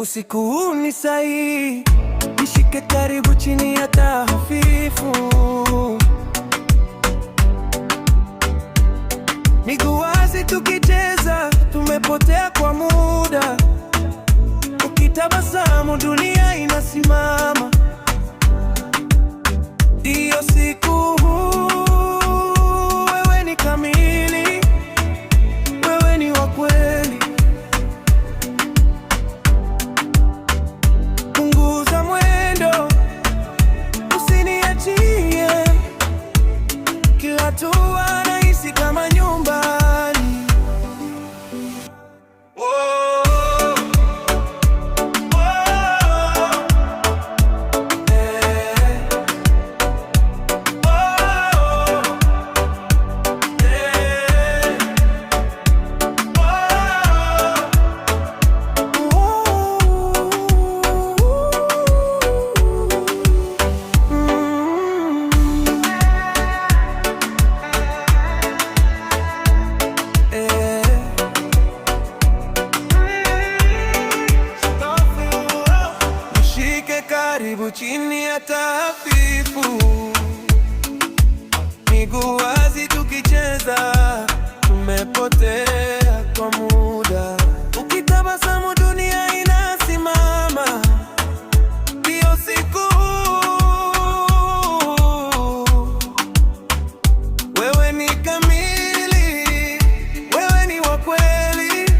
Usiku huu ni sahihi, nishike karibu chini ya taa hafifu, miguu wazi tukicheza, tumepotea kwa muda. Ukitabasamu dunia inasimama. Ndiyo siku huu, wewe ni kamili, wewe ni wa kweli. Punguza mwendo, usiniachie, kila hatua nahisi kama nyumbani. Oh, oh, eh, oh, eh, oh. Mm. Eh. Nishike karibu chini ya taa hafifu, miguu wazi tukicheza, tumepotea kwa muda. Ukitabasamu dunia inasimama, ndiyo siku. Wewe ni kamili, wewe ni wa kweli.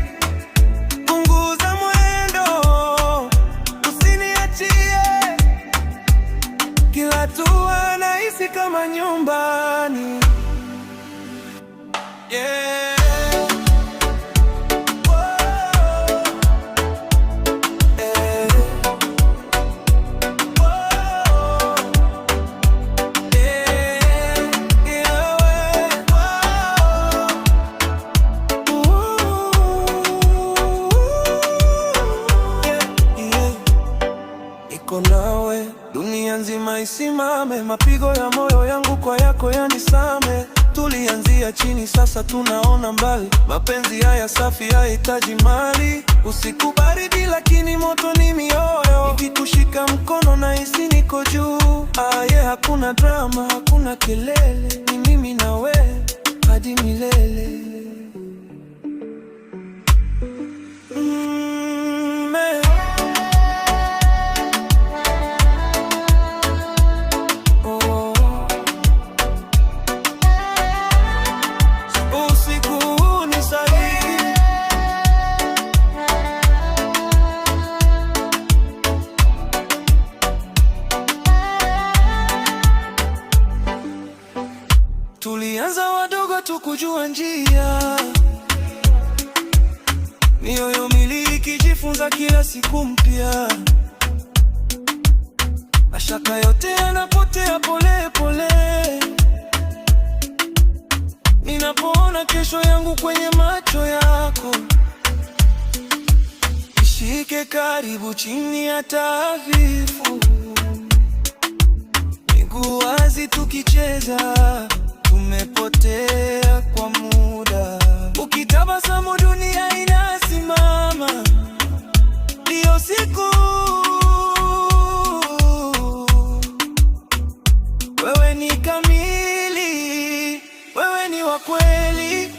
Punguza mwendo, usiniachie, kila hatua nahisi kama nyumbani. Yeah. Oh, eh. Oh, eh, yeah, oh. Yeah, yeah. Niko nawe, dunia nzima isimame, mapigo ya moyo yangu kwa yako yanisame. Tulianzia chini, sasa tunaona mbali. Mapenzi haya safi hayahitaji mali. Usiku baridi, lakini moto ni mioyo. Nikikushika mkono nahisi niko juu. Ah, yeah, hakuna drama, hakuna kelele, ni mimi na wewe hadi milele. Eh. Oh. Usiku huu ni sahihi. Tulianza wadogo tukujua njia, mioyo miwili ikijifunza kila siku mpya. Mashaka yote yanapotea pole pole, ninapoona kesho yangu kwenye macho yako. Nishike karibu chini ya taa hafifu, miguu wazi tukicheza, tumepotea kwa muda. Ukitabasamu dunia inasimama, ndiyo siku. Wewe ni kamili, wewe ni wa kweli.